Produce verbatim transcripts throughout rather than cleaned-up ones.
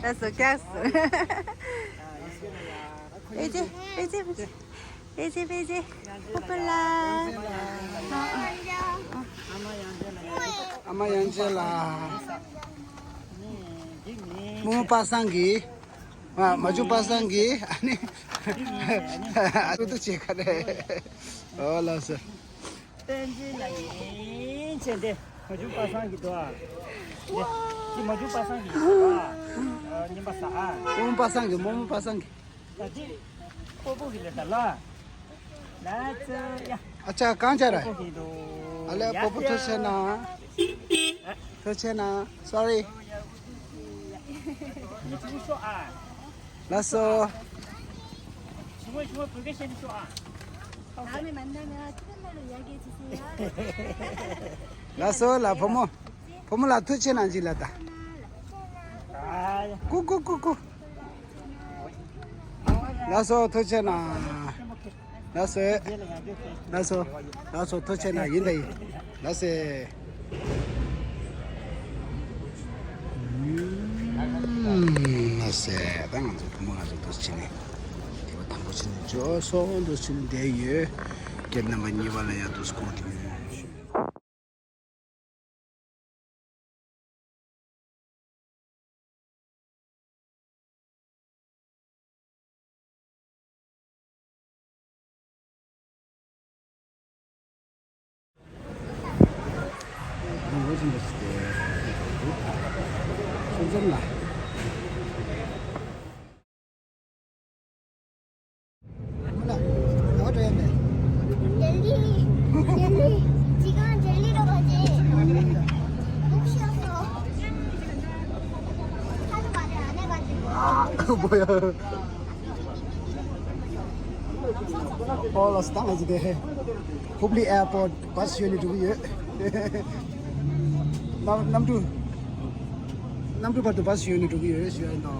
ལགས་སོ། ཀྱག་སོ། ཨེ་ཅེ། ཨེ་ཅེ། ཨེ་ཅེ། ཨེ་ཅེ། ཨེ་ཅེ། ཧོ་པ་ལ། ཨ་མ་ཡང་ཅེ་ལ། རྨོ་མོ་པ་སངས་ཀྱིས། ཨ། མ་བྱུང་པ་སངས་ཀྱིས། ཨ་ནི། ཨ་ཏུ་ཏུ་བྱེད་ཁ་རེད། ཨོ་ལགས་སོ། བསྟན་འཛིན་ལ་ཡིན་ཆེ་འདི། མ་བྱུང་པ་སངས་ཀྱིས་འདུག་ཨ། འདི་མ་བྱུང་པ་སངས་ཀྱིས་འདུག་ཨ། རྨོ་མོ་པ་སངས་ཀྱིས། རྨོ་མོ་པ་སངས་ཀྱིས། ད་འདི་སྤོ་བོ་གི་ལས་ད་ལ། ལ་ཙི་ཡ། ཨ་ཅག་གང་ཅག་ར། སྤོ་བོ་གི་འདུག་ཨ་ལས། ཡ་སྤོ་བོ་ཐུགས་རྗེ་གནང་། ཨ། ཐུགས་རྗེ་གནང་། སོ་རི། ལགས་སོ། 다음에 만나면 푸른 날로 이야기해 주세요. ལགས་སོ་ལ། བུ་མོ། བུ་མོ་ལ་ཐུགས་རྗེ་གནང་ཅིག་ལ་ད། ཀུ་ཀུ་ཀུ་ཀུ། ལགས་སོ། ཐུགས་རྗེ་གནང་། ལགས་སོ། ལགས་སོ། ལགས་སོ། ཐུགས་རྗེ་གནང་། ཡིན་ད་ཡིན། ལགས་སོ། ལགས་སོ། ད་ང་ཚོ་བུ་མོ་ང་ཚོ་འདུག་སེ་བྱས་ནས་དེ་བ་དང་པོ་བྱས་ནས་འབྱོར་སོང་། འདུག་སེ་བྱས་ནས་བསྡད་ཡོད། སྐབས་རྣམ་པ་གཉིས་པ་ལ་ཡང་འདུག་སེ་ཁོང་དེ་ནས། 델리, 델리, 지금 델리로 가지. 혹시 알아? 하도 말을 안 해가지고. 아, 그거 뭐야? 어, 나 스타가 지금 해. Hubli Airport. བཱ་སི་ཞོན་ནས་འགྲོ་གི་ཡོད། གནམ་གནམ་གྲུ། གནམ་གྲུ་བར་དུ་བཱ་སི་ཞོན་ནས་འགྲོ་གི་ཡོད་ཞུ་ཡ་ཡིན་ནོ།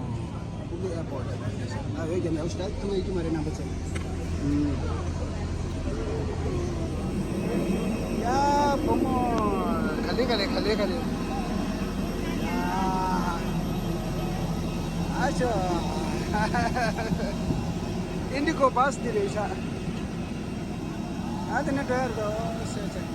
ཧུབ་ལི་ཨེར་པོར་ཊི། ང་འོས་ཀྱང་ནའུ་ཤི་ད་ཐུང་ངེ་ཀྱི་མ་རེད་རྣམ་པ་ཚོ། ཡ་བུ་མོ། ག་ལེ་ག་ལེ་ག་ལེ་ག་ལེ། ཨ་ཅོ། ཨིན་ཌི་གོ་བཱ་སི་འདི་རེད་ཤག་ཨ་དེ་ནས་འགྲོ་ཡ་རེད་དོ་ཟེར་ཅིག་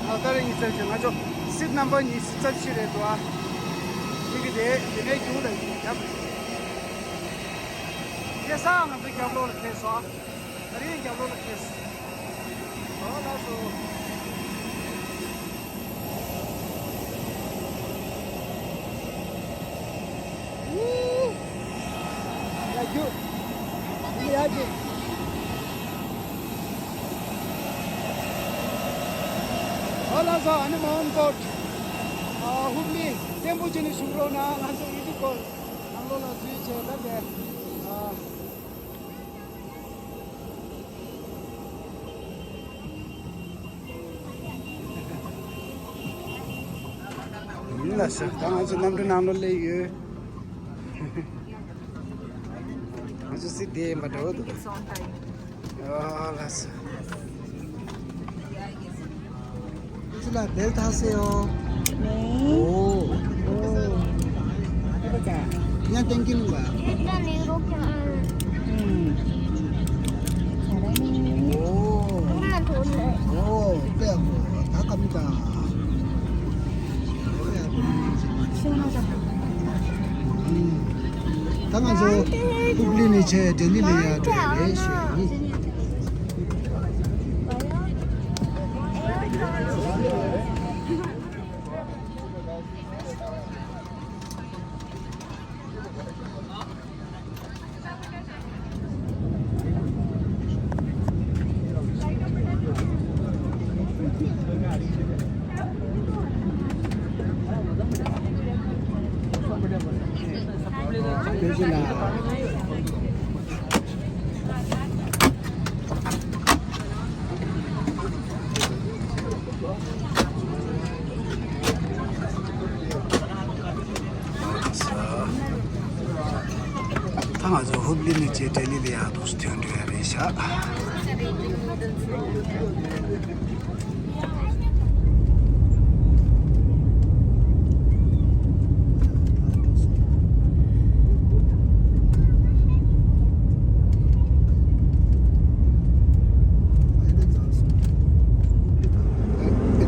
ཨ་ད་རེས་ཉི་ཤུ་རྩ་བཞི། ང་ཚོ་སིཊ་ནམ་བར་ཉི་ཤུ་རྩ་བཞི་རེད་འདུག་ཨ། ཁྱེད་ཀྱི་དེ་དེ་ནས་རྒྱུགས་ལ་ཡིན་ཡ། སྐྱེལ་ས་ང་ཚོ་རྒྱབ་ལོགས་ལ་ཁེལ་སོང་ཨ། ད་རེས་རྒྱབ་ལོགས་ལ་ཁེལ་སོང་། ཨོ་ལགས་སོ། ཡ་རྒྱུགས། ཡ་རྒྱུགས། ཨོ་ལགས་སོ། ཨ་ནི་མོན་གྷོ། ཨ་ཧུབ་ལི་བརྟན་པོ་བྱས་ནས་བཞུགས་རོགས་གནང་། ང་ཚོ་ཡུ་ཊུབ་སྐོར་ནང་ལོགས་ལ་འཛུལ་བྱས་ད་བསྡད། ཨ། ཡིན་ལ་ཟེར། ད་ང་ཚོ་གནམ་གྲུ་ནང་ལོགས་སླེབས་ཡོད། ང་ཚོ་སིཊ་དེ་མ་འདྲ་བོ་འདུག་ཨ་ལ་ས། ཅི་ལ་བེལ་ཐག་སེ་ཡོ། ཨོ། ཨོ། ཡང་ཏན་ཀི་ནུ་བ། 일단 이렇게 할. ཨོ། 조금만 더 올래. ཨོ། པེ་ཨ་ཧོ། ད་ཀ་མི་ད། ཤིང་ན་ད། ད་ང་ཚོ་ཧུབ་ལི་ནས་བྱས་ལྡི་ལི་ལ་ཡར་འགྲོ་ཡ་རེད་ཞུ་ཡ་ཡིན། ཧུབ་ལི་ནས་བྱས་ལྡི་ལི་ལ་ཡར་འདུག་སེ་ཐོན་འགྲོ་ཡ་རེད་ཤག་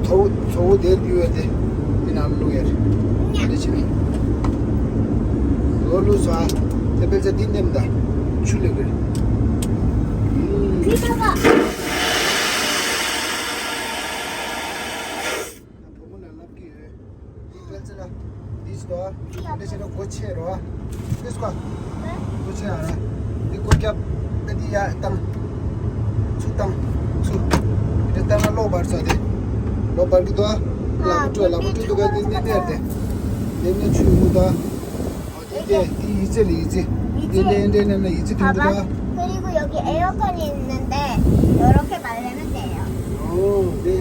ཚོ་བོ་ཚོ་བོ་དེར་བུད་ཡོད་དེ། མི་ནང་བླུག་ཡ་རེད། དེ་བྱས་ནས་ལོ་བླུགས་སོ། ཨ་དེ་དཔེ་ཆ་འདི་ནེམ་ད་ཆུ་ལེབ་རེད། བུ་མོ་ལ་ལབ་ཀྱི་ཡོད། འདི་སྤེལ་ཚེ་ལ། འདི་ཞིག་དོ། འདི་ཞིག་ལ་སྒོ་ཕྱེ་རོ། འདི་སྐོ། སྒོ་ཕྱེ་ཨ་ར། འདི་སྒོ་རྒྱབ། ཨ་འདི་ཡ་བཏང་། ཚུར་བཏང་། ཚུར། འདི་བཏང་ན་གློག་འབར་ས་དེ། གློག་འབར་གི་དོ། ལག་པ་བཀྲུ་ལག་པ་བཀྲུ་དུ་ག་འདི་འདི་འདི་རེད། འདི་ནི་ཆུ་མུ་དོ། འདི་འདི་ཡི་ཙི་ལི་ཡི་ཙི། འདི་འདི་འདི་ནི་ཡི་ཙི་ཐུང་དུ་དོ། 그리고 여기 에어컨이 있는데 이렇게 말리면 돼요. ཨོ་དེ།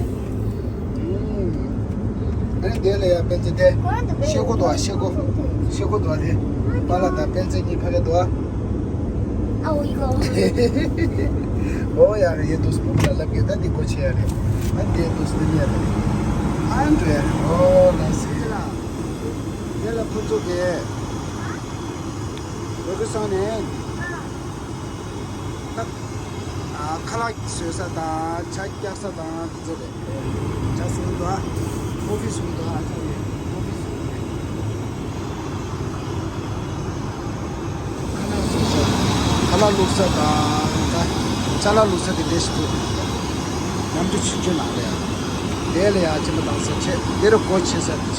ཨ་ནི་དེ་ལ་ཡ་དཔེ་ཆ་དེ། ཤེལ་སྒོ་དོ། ཤེལ་སྒོ། ཤེལ་སྒོ་དོ་དེ། པཱ་ལགས་དང་སྤེན་ཚེ་གཉིས་ཕ་གི་དོ། ཨའོ་ཡོ། ཨོ་ཡ་རེད། ཡེ་དུས་སུ་བུ་མོ་ལ་ལབ་ཀྱི་ད་འདི་སྒོ་ཕྱེ་ཡ་རེད། ཨ་འདི་དུས་སུ་ནི་ཡ་རེད། ཨ་འགྲོ་ཡ་རེད། ཨོ་ལ་སི་ལ། དེ་ལ་ཕུན་ཚོགས་དེ། འོ་དེ་སང་ནས། ད། ཨ་ཁ་ལག་བཟོ་ས་དང་ཇ་རྒྱག་ས་དང་དེ་ཚོ་རེད། ཇ་བཟོ་གི་འདུག་ཨ། ཀོ་ཕི་བཟོ་གི་འདུག་ཨ། ཁ་ལག་ཀོ་ཕི་བཟོ་གི་རེད། ཁ་ལག་བཟོ་ས། ཁ་ལག་བླུགས་ས་དང་ད་ཅ་ལག་བླུགས་ས་དེ་འདྲས་ཞིག་འདུག་གནམ་གྲུ་ཆུང་ཆུང་ནང་ལ་ཡ། དེ་ལ་ཡ་ཅི་མ་བཏང་ས་བྱས། དེ་རུ་སྒོ་ཕྱེ་ས་དེ་བྱས།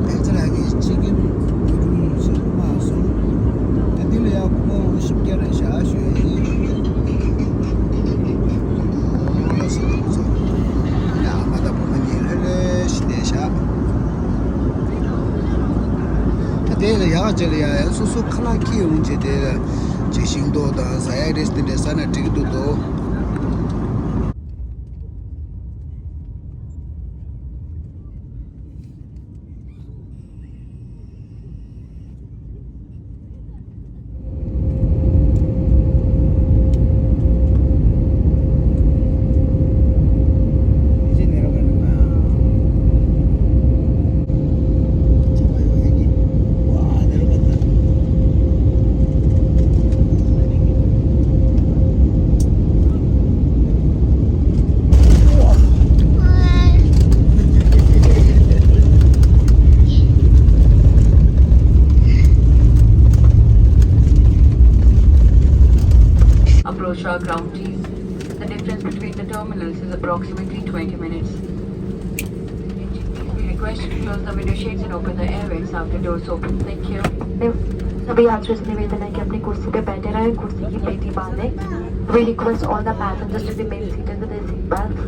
ཕལ་ཆེར་ཡ་གི་ཅི་གི་ནུ་ནུ་ཞིག་མ་སོང་། ད་དེ་ལ་ཡ་སྒོར་མོ་བཞི་བརྒྱ་རེ་བཞག་ཞུ་ཡ་ཡིན། ཡ་མ་ད་བུ་མོ་གཉིས་ལྷོད་ལྷོད་ཞིག་བསྡད་བཞག་ད་དེ་ལ་ཡ་ཅི་ལ་ཡ་ཡ་སོ་སོ་ཁ་ལག་ཁྱེར་ཡོང་བྱས། དེ་ལ་ཅི་ཤིང་ཏོག་དང་ཟ་ཡ་རེ་དེ་འདྲ་ཟ་ན་འགྲིག་གི་འདུག་དོ། Approach our ground team. The difference between the terminals is approximately twenty minutes. We request you to close the window shades and open the air vents after doors open. Thank you. सभी यात्रियों से निवेदन है कि अपनी कुर्सी पे बैठे रहें, कुर्सी की पेटी बांधें। We request all the passengers to remain seated with their seat belts.